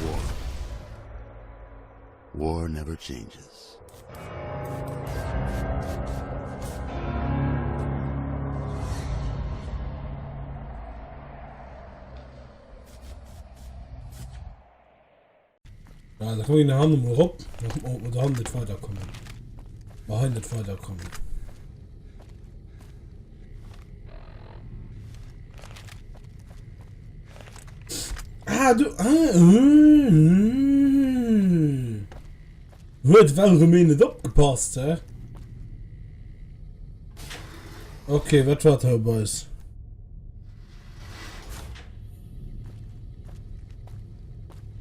War. War never changes. Ja, da komme ich nach Hand mal rop. Da gucken wir, ob wir da nicht weiterkommen. Wir hier nicht weiterkommen. Ah, du. Ah, mm, mm. Huet well erëm een net opgepasst, hä? Okay, wat war da bei eis?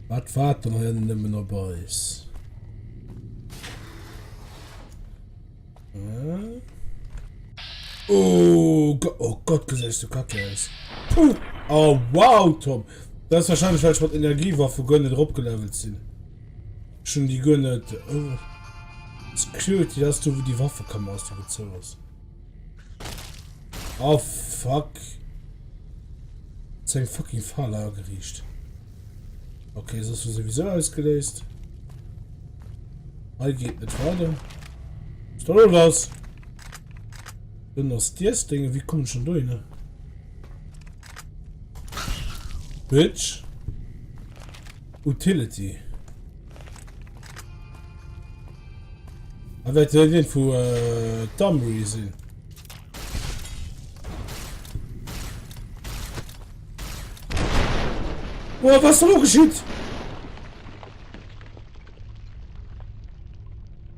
Wat waart dann hei nëmmen op eis? Oh Gott, oh Gott, gesäis du kacke aus. Puh. Oh wow, Tom. Dat ass wahrscheinlech, well ech mat Energiewaffe guer net eropgelevelt sinn. Ech hunn déi guer net. Oh. Security, dat ass do, wou déi Waffekammer ass, déi wou zou ass. Oh fuck. Ass eng fucking Fale ageriicht. Okay, das ist sowieso ausgelöst. Hei geht net weider. Ist da los? Dann ass dies Ding, wie komme ich schon do hin? Bitch. Utility. A wäert den vu äh, Damri sinn. Oh, was ist da geschitt?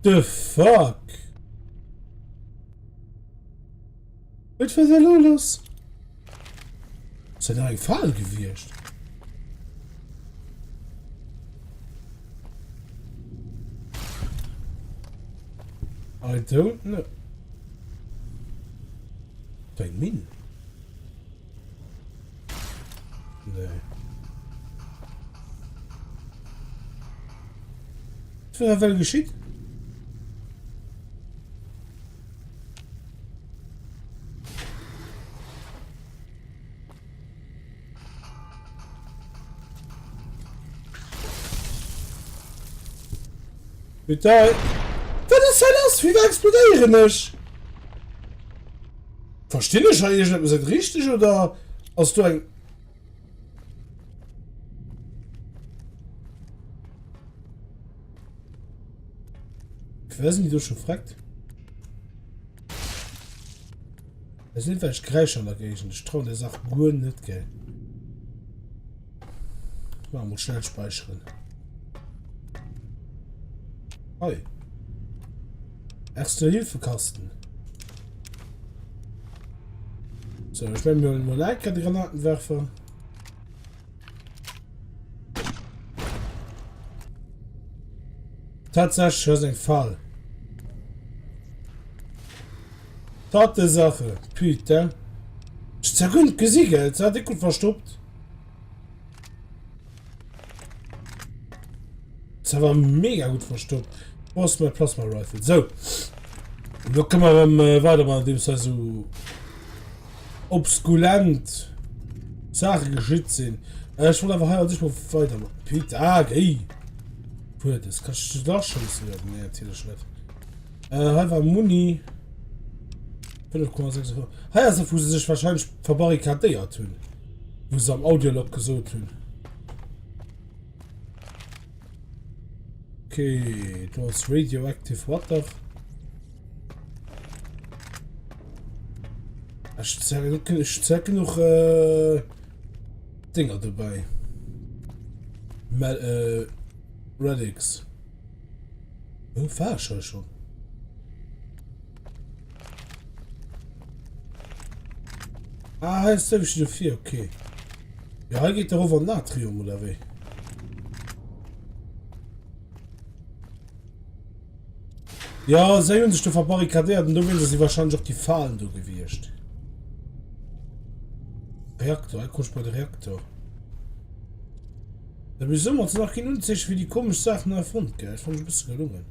The fuck? Was war da los? Ist da eng Fall gewiescht? I don't know. Eng Minn? Nee. Was war well geschitt? Putain. Wat ass hei lass? Wéi explodéieren ech? Verstinn ech hei iergendeppes net richteg oder ass do eng... Wer sinn déi do scho freckt? Es sinn welch Geräischer an der Géigend. Ech trauen der Saach guer net, gell. Mal mol schnell speichern. Hei. Erste Hilfekasten. So, ich werde mir mal lecker die Granatenwerfer. Tatsächlich ass eng Fal. Tatsache, putain. Ech ze gutt gesi gell, se hat déck gutt verstoppt. Se war mega gutt verstoppt. Wo ass mein Plasma Rifle? So. Lo kënne mer erëm äh, weidermachen, andeems hei sou obskulent Saache geschitt sinn. Äh, ech wollt einfach hei an sech mol weidermachen. Putain, géi! Puer, das kann ich da schießen? Nee, natierlech net. Äh, hei war Muni. 5,6. Hei ass et, wou se sech wahrscheinlech verbarrikadéiert hunn. Wou se am Audiolog gesot hunn. Okay, do ass Radioactive Water. Ech ech zeck genuch Dinger dobäi. Mel Relics. Wou war ech hei schon? Ah, hei ist der dofir, okay. Ja, hei geht der over Natrium oder wéi? Ja, se hunn sech do verbarrikadéiert an dowéinst si wahrscheinlech och déi Falen do gewiescht. Reaktor, hei komm ech bei de Reaktor. Da bis ëmmer ze nach ginn Unzeeche fir déi komesch Saachen hei fonnt, gell? Dat fand ech e bësse gelungen.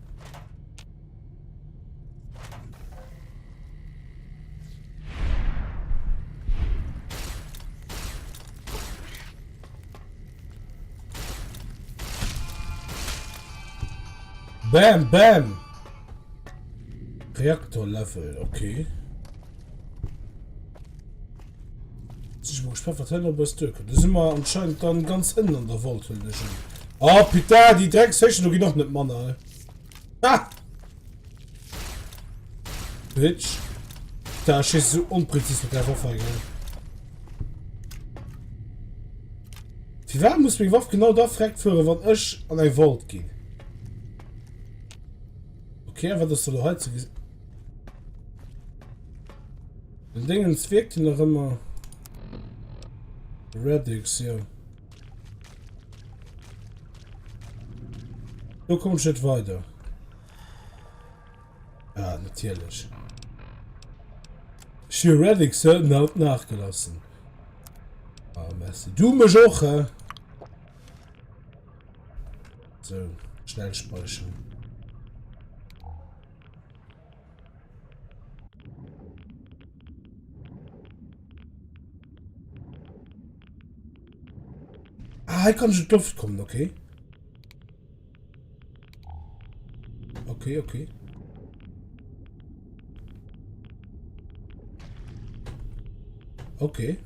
Bam, bam! Reaktor Level, okay. Sinn ech mol gespannt, wat hei nach op eis duerkënnt. Do si mer anscheinend dann ganz ënnen an der Vault, huelen ech un. Oh putain, déi Dreckshéichen do ginn och net manner, ey. Ha! Bitch. Da ech schéisse sou onpräzis mat där Waff hei, gell. Firwat muss meng Waff genau da freckt fueren, wann ech an eng Vault ginn? Okay, a wat ass da lo hei ze gesinn? Den Dingens wierkt hier nach ëmmer. Radix, jo. Do komm ech net weider. Ah, natierlech. Ech hu Radix haut nachgelassen. Ah, merci. Du mech och, hä? So, schnell speichern. Ah, hei kann ech an d'Loft kommen, okay. Okay, okay. Okay.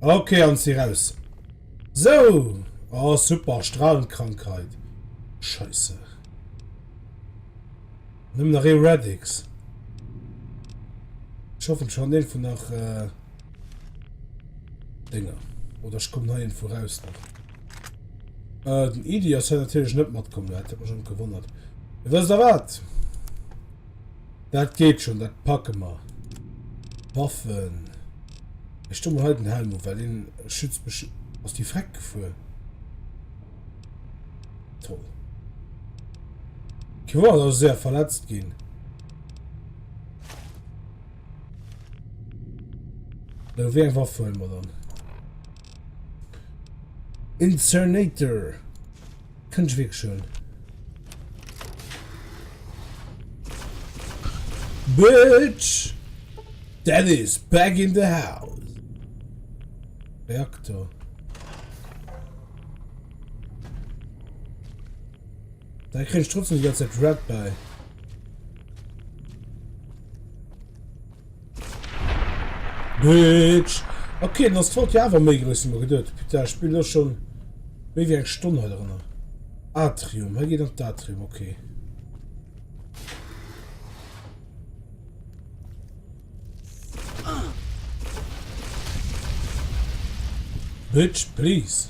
Okay, an sie raus. So. Oh, super. Strahlenkrankheit. Scheiße. Nimm nach ee Radix. Ich hoffe schon den vun nach äh, Dinger. Oder ich komme hei irgendwo raus noch. Äh, den Idi ass hei natierlech net matkomm, dat huet mech schon gewonnert. Wësst der wat? Dat geet schon, dat packe mer. Waffen. Ech do mol hei den Helm op, well deen schützt mech. Ass déi Freck gefuer? Toll. Kee Wonner, dass ech séier verletzt ginn. Lo, wéi eng Waff huele mer dann? Insernator. Kënnt ech wierklech hunn. Bitch! Daddy's back in the house! Reaktor. Da krieg ich trotzdem die ganze Zeit Red bei. Bitch! Okay, dann ass d'Vault jo awer méi grouss wéi mer geduet. Putain, ech spillen elo schon méi wéi eng Stonn hei drënner. Atrium, hei geet an d'Atrium, okay. Bitch, please.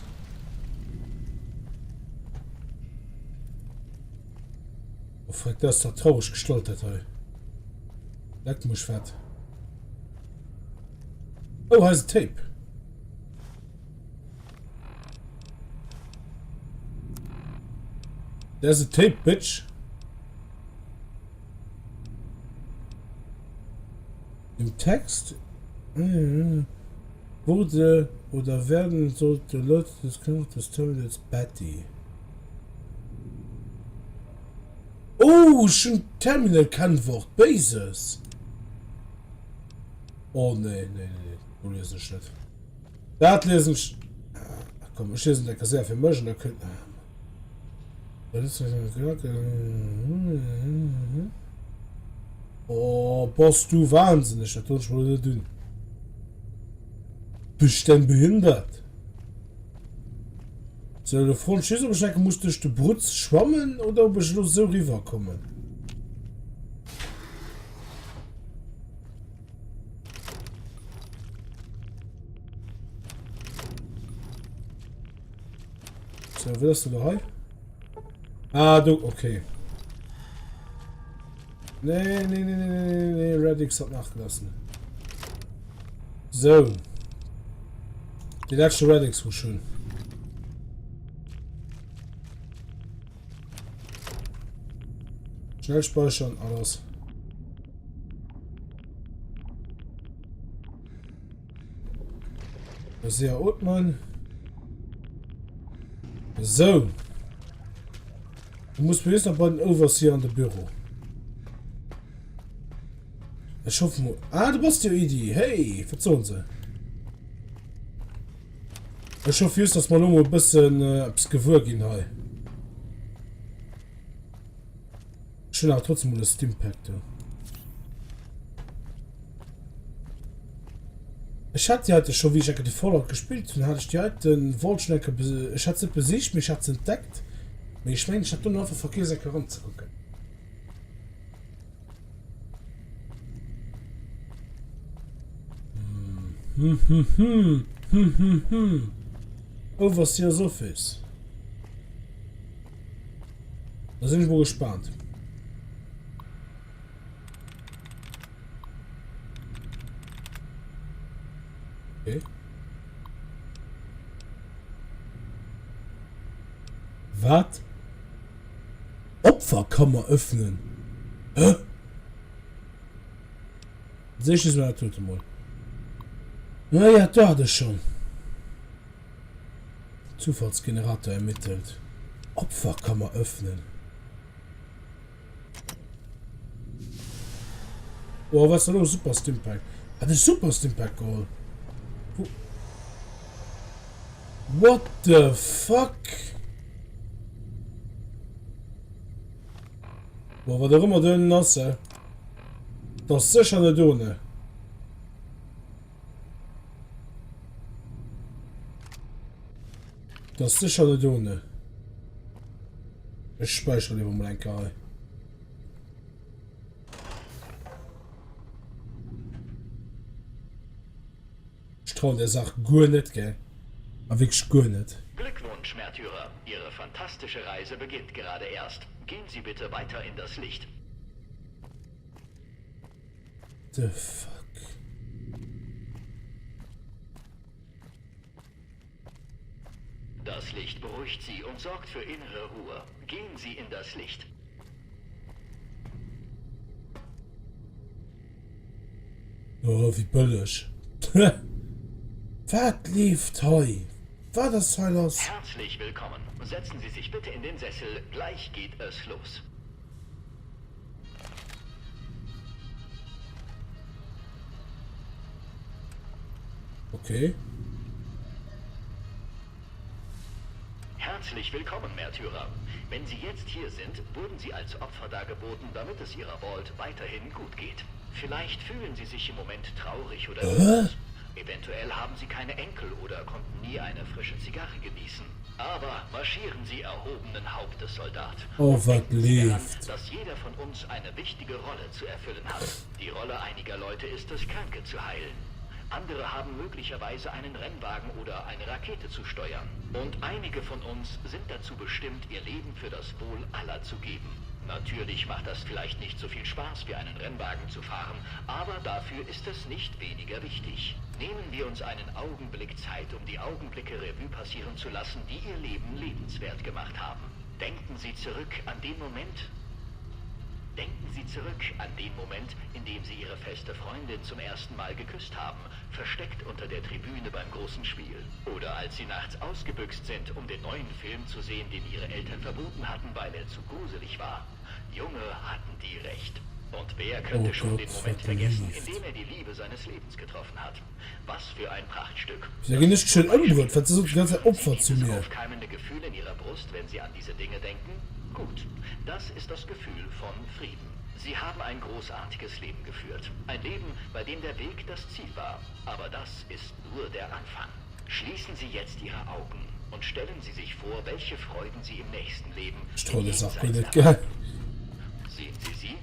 Oh fuck, dat ass da traureg gestallt dat hei. Leck mech fett. Oh, hei ass e Tape. There's a tape, bitch. Im Text wurde oder werden sollte Leute des Knochens des Terminals Betty. Oh, ech hunn d'Terminal-Kennwort, Béises! Oh nee, nee, nee, do liesen ech net. Dat liesen ech... Ach komm, ech liesen dat séier fir mech an da kënnt... Oh, bass du wahnsinneg, dat doen ech mol net un. Bist denn behindert? So, de Front Schiss, ob ich denke, muss durch de Brutz schwammen oder ob ich lo so rüberkommen. So, wie hast du da hei? Ah, du, okay. Nee, nee, nee, nee, nee, nee, Radix hat nachgelassen. So. Die letzte Radix war schön. Schnell speichern, alles. Sehr Othmann. So. Du muss mir jetzt noch bei den Overseer an de Büro. Ech hoffe mal. Ah, du bist ja Idi. Hey, was sollen sie? Ech hoffe just, dass wir noch mal ein bisschen äh, etwas gewuer ginn hei. Ech hunn awer trotzdem mol e Stimpack do. Ech hat déi heite scho wéi ech enke de Fallout gespillt hunn, hat ech déi heiten wollt schon enke ech hat se net besicht, mee ech hat se entdeckt. Mee ech mengen ech hat dunn einfach vergiess enke eranzekucken. Hm hm hm hm hm hm Overseer's Office. Da sinn ech mol gespaant. Okay. Wat? Opferkammer öffnen? Hä? Sehe ich das mal mal. Naja, da hatte ich schon. Zufallsgenerator ermittelt. Opferkammer öffnen. Oh, was ist da los? Super Stimpack. Hat ich Super Stimpack geholt? What the fuck? Boah, wat och ëmmer do ënnen ass, eh? Dat ass sécher net do, ne? Dat ass sécher net do, ne? Ech späichere liewer mol eng Kéier hei. Ech trauen der Saach guer net, gell? A wierklech guer net. Glückwunsch, Märtyrer! Ihre fantastische Reise beginnt gerade erst. Gehen Sie bitte weiter in das Licht. The fuck? Das Licht beruhigt Sie und sorgt für innere Ruhe. Gehen Sie in das Licht. Oh, wéi bëlleg. Wat leeft hei? Wat ass hei lass? Herzlich willkommen. Setzen Sie sich bitte in den Sessel, gleich geht es los. Okay. Herzlich willkommen, Märtyrer. Wenn Sie jetzt hier sind, wurden Sie als Opfer dargeboten, damit es Ihrer Vault weiterhin gut geht. Vielleicht fühlen Sie sich im Moment traurig oder Hä? Eventuell haben Sie keine Enkel oder konnten nie eine frische Zigarre genießen. Aber marschieren Sie erhobenen Hauptes, Soldat. Oh, Und wat denken Sie daran, leeft? dass jeder von uns eine wichtige Rolle zu erfüllen hat. Die Rolle einiger Leute ist es, Kranke zu heilen. Andere haben möglicherweise einen Rennwagen oder eine Rakete zu steuern. Und einige von uns sind dazu bestimmt, ihr Leben für das Wohl aller zu geben. Natürlich macht das vielleicht nicht so viel Spaß, wie einen Rennwagen zu fahren, aber dafür ist es nicht weniger wichtig. Nehmen wir uns einen Augenblick Zeit, um die Augenblicke Revue passieren zu lassen, die Ihr Leben lebenswert gemacht haben. Denken Sie zurück an den Moment, Denken Sie zurück an den Moment, in dem Sie Ihre feste Freundin zum ersten Mal geküsst haben, versteckt unter der Tribüne beim großen Spiel. Oder als Sie nachts ausgebüxt sind, um den neuen Film zu sehen, den Ihre Eltern verboten hatten, weil er zu gruselig war. Junge, hatten die recht. Und wer könnte Oh schon Gott, den Moment was vergessen, in lieft. dem er die Liebe seines Lebens getroffen hat? Was für ein Prachtstück. Da ginn ech geschwënn ëmbruet, wat se sot déi ganz Zäit Spüren Sie Opfer zu dieses mir. aufkeimende Gefühl in Ihrer Brust, wenn Sie an diese Dinge denken? Gut, das ist das Gefühl von Frieden. Sie haben ein großartiges Leben geführt. Ein Leben, bei dem der Weg das Ziel war. Aber das ist nur der Anfang. Schließen Sie jetzt Ihre Augen und stellen Sie sich vor, welche Freuden Sie im nächsten Leben Ech trauen der Saach guer net, gell? Sehen Sie sie?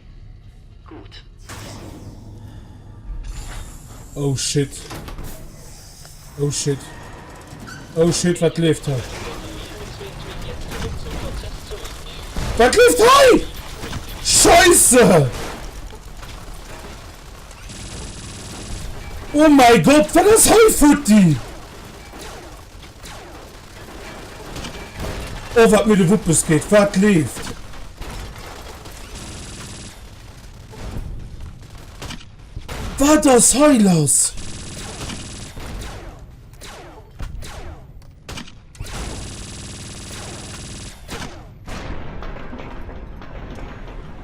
Gut. Oh shit. Oh shit. Oh shit, wat leeft hei? Wat leeft hei? Scheisse! Oh mein Gott, wat ass hei futti? Oh, wat mir de Wuppes geet, wat leeft? Wat ass hei lass?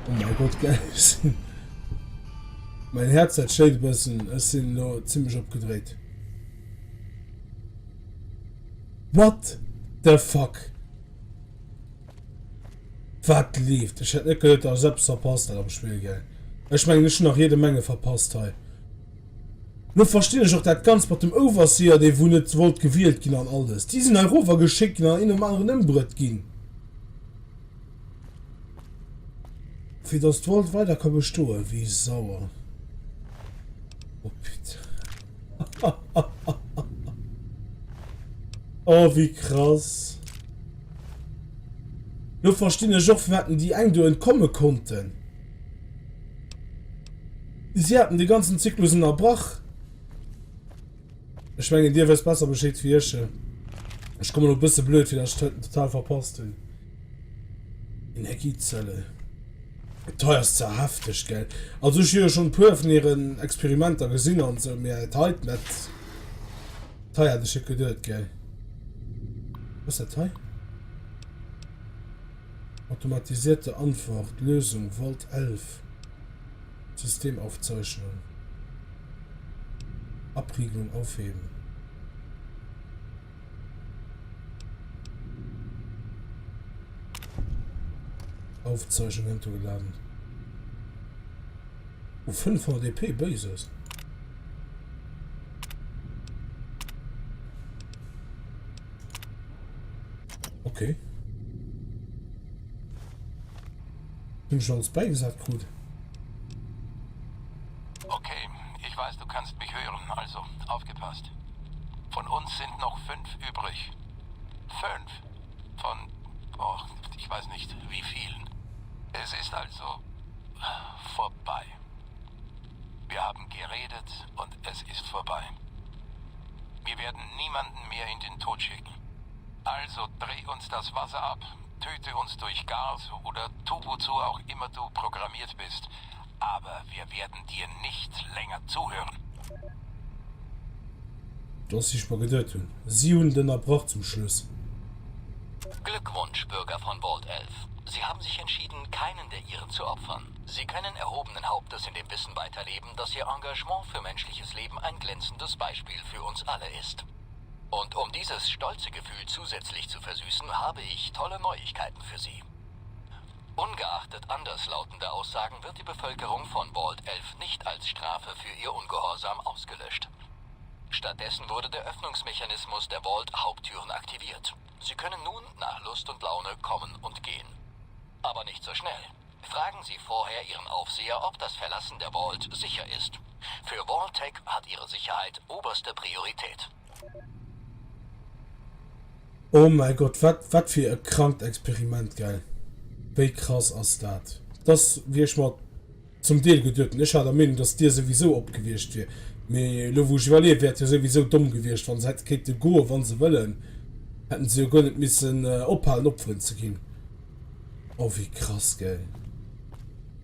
Oh mein Gott, gell, ech sinn... Mein Herz, dat schléit e bëssen, ech sinn elo zimlech opgedréit. What the fuck? Wat leeft? Ech hätt net geduet dat ech eppes verpasst hätt am Spill, gell? Ech mengen ech hunn nach jede Menge verpasst hei. Lo verstinn ech och dat Ganzt mat dem Overseer, dee wou net wollt gewielt ginn an alles. Déi sinn hei rower geschéckt ginn an een nom aneren ëmbruet ginn. Fir dass d'Vault weider ka bestoen. Wéi sauer. Oh putain. Oh wéi krass. Lo verstinn ech och firwat déi eng do entkomme konnten. Si haten de ganzen Zyklus ënnerbrach. Ech mengen dir wësst besser Bescheed wéi ech. Ech komme lo e bësse blöd fir dat ech d'Hëtten total verpasst hunn. Energiezelle. Dat hei ass ze hefteg, gell? Also ech hu jo schon e puer vun hiren Experimenter gesinn an sou, mee dat heiten, dat dat hei hat ech net geduet, gell? Was ass dat hei? Automatisierte Antwort, Lösung, Vault 11, Systemaufzeichnung, Abriegelung aufheben. Aufzeichnung heruntergeladen. Oh, 500 EP, Böses. Okay. Bin schon alles beigesagt, gut. Okay, ich weiß, du kannst mich hören, also aufgepasst. Von uns sind noch fünf übrig. Fünf. Von, oh, ich weiß nicht, wie vielen. Es ist also vorbei. Wir haben geredet und es ist vorbei. Wir werden niemanden mehr in den Tod schicken. Also dreh uns das Wasser ab, töte uns durch Gas oder tu wozu auch immer du programmiert bist. Aber wir werden dir nicht länger zuhören. Dass ech mer geduet hunn, si hunn et ënnerbrach zum Schluss. Glückwunsch, Bürger von Vault 11. Sie haben sich entschieden, keinen der Ihren zu opfern. Sie können erhobenen Hauptes in dem Wissen weiterleben, dass Ihr Engagement für menschliches Leben ein glänzendes Beispiel für uns alle ist. Und um dieses stolze Gefühl zusätzlich zu versüßen, habe ich tolle Neuigkeiten für Sie. Ungeachtet anderslautender Aussagen wird die Bevölkerung von Vault 11 nicht als Strafe für ihr Ungehorsam ausgelöscht. Stattdessen wurde der Öffnungsmechanismus der Vault-Haupttüren aktiviert. Sie können nun nach Lust und Laune kommen und gehen. Aber nicht so schnell. Fragen Sie vorher Ihren Aufseher, ob das Verlassen der Vault sicher ist. Für Vaultec hat Ihre Sicherheit oberste Priorität. Oh mäi Gott, wat wat fir e krankt Experiment, gell? Wéi krass ass dat? Dass wéi ech mer zum Deel geduet hunn. Ech war der Meenung, dass d'Dier souwisou op gewiescht wier, mee elo wou ech iwwerleeë wär et jo souwisou domm gewiescht, wann se hätte kéinte goen, wann se wëllen, hätten se jo guer net missen ophalen Opferen ze ginn. Oh wéi krass, gell?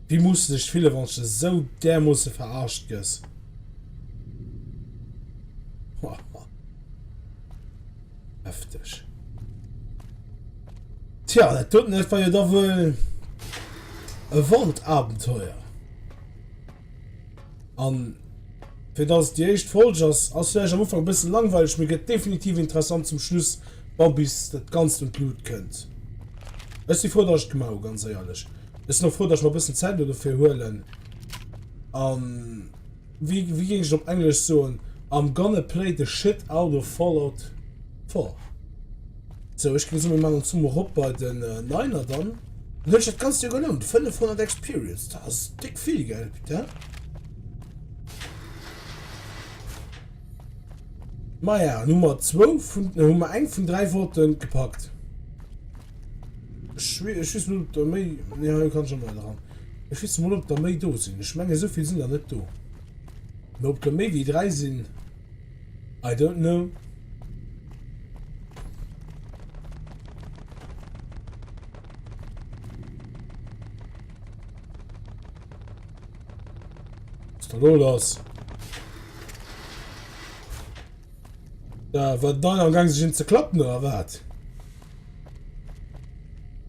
Wéi muss de dech fillen, wann s de esou därmoosse verarscht gëss? Hefteg. Tja, dat doten, dat war jo da wuel e Waldabenteuer. An fir dass et déi éischt Folg ass, ass vläicht am Ufank e bëssen langweileg, mee gëtt definitiv interessant zum Schluss, wa bis dat Ganzt un d'Lut kënnt. Ech si frou, dass ech et gemaach hu, ganz éierlech. Ech sinn och frou, dass ech mer e bëssen Zäit elo dofir huelen. An wéi, wéi géing ech et op Englesch soen? I'm gonna play the shit out of Fallout 4. Sou, ech géing soen, mir maachen ons mol rop bei den Niner dann. Dann huet sech dat Ganzt jo gelount. 500 Experience, dat ass déck vill, gell, putain. Maja, dann hu mer zwou vun, hu mer eng vun 3 Vaulten gepackt. Ech weess net, ob der méi, nee, hei kann ech och net eran. Ech weess mol, ob der méi do sinn. Ech menge esou vill sinn der net do. Mee ob der méi wéi 3 sinn, I don't know. Was ist da lo lass? Da war dann am Gang sech een ze klappen oder wat?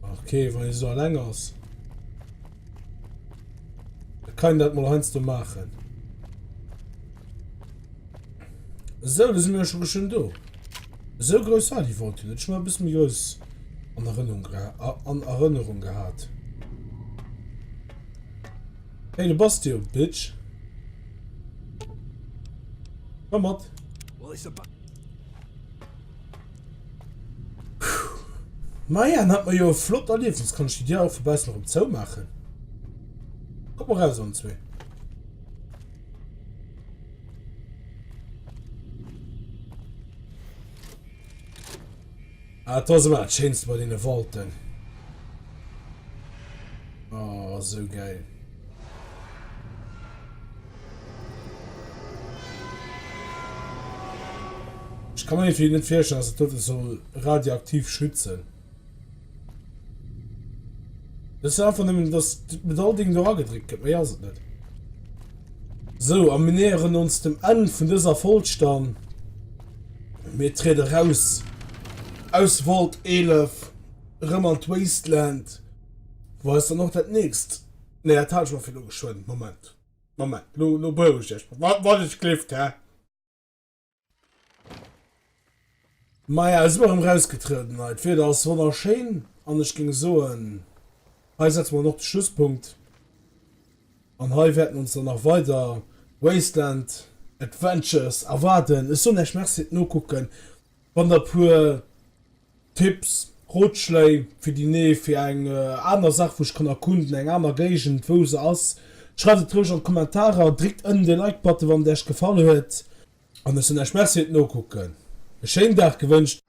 Okay, wann ee sou alleng ass. Da kann een dat mol heiansdo maachen. Esou, da si mir jo scho geschwënn do. Esou grouss war déi Vault jo net. Ech hu mer e bësse méi grouss an Erënnerung an Erënnerung gehat. Hey, du bass de jo, Bitch. Komm mat. Maja, dann hat mer jo e flott Erliefnis. Kann ech déi Dier och vu baussen erëm zoumaachen? Kommt mol raus, allen zwee. Ah, dat ass ëmmer dat Schéinste bei deene Vaulten. Oh, sou geil. Ech kann mir irgendwie net virstellen, dass dat dote soll radioaktiv schützen. Das ist einfach nëmmen, dass d'Metallding do agedréckt gëtt, méi ass et net. Sou, a mir näheren ons dem Enn vun dëser Folg dann. Mir triede raus aus Vault 11, erëm an d'Wasteland, wou eis dann och dat nächst, nee, dat hale ech mer fir elo geschwënn, Moment, Moment, lo, lo berouegt Iech, wann ech gleeft, hä? Maja, elo si mer erëm rausgetrueden hei. D'Wieder ass wonnerschéin an ech géing soen, hei setze mer dann och de Schlusspunkt. An hei wäerten ons dann nach weider Wasteland Adventures erwaarden. Ech soen Iech Merci fir d'Nokucken. Wann der e puer Tipps, Rotschléi fir déi nee, fir eng aner Saach wou ech kann erkunden, eng aner Géigend wou se ass, schreift et roueg an d'Kommentarer, dréckt ënnen de Like Button wann et Iech gefall huet. An ech soen Iech Merci fir d'Nokucken, e schéinen Dag gewënscht.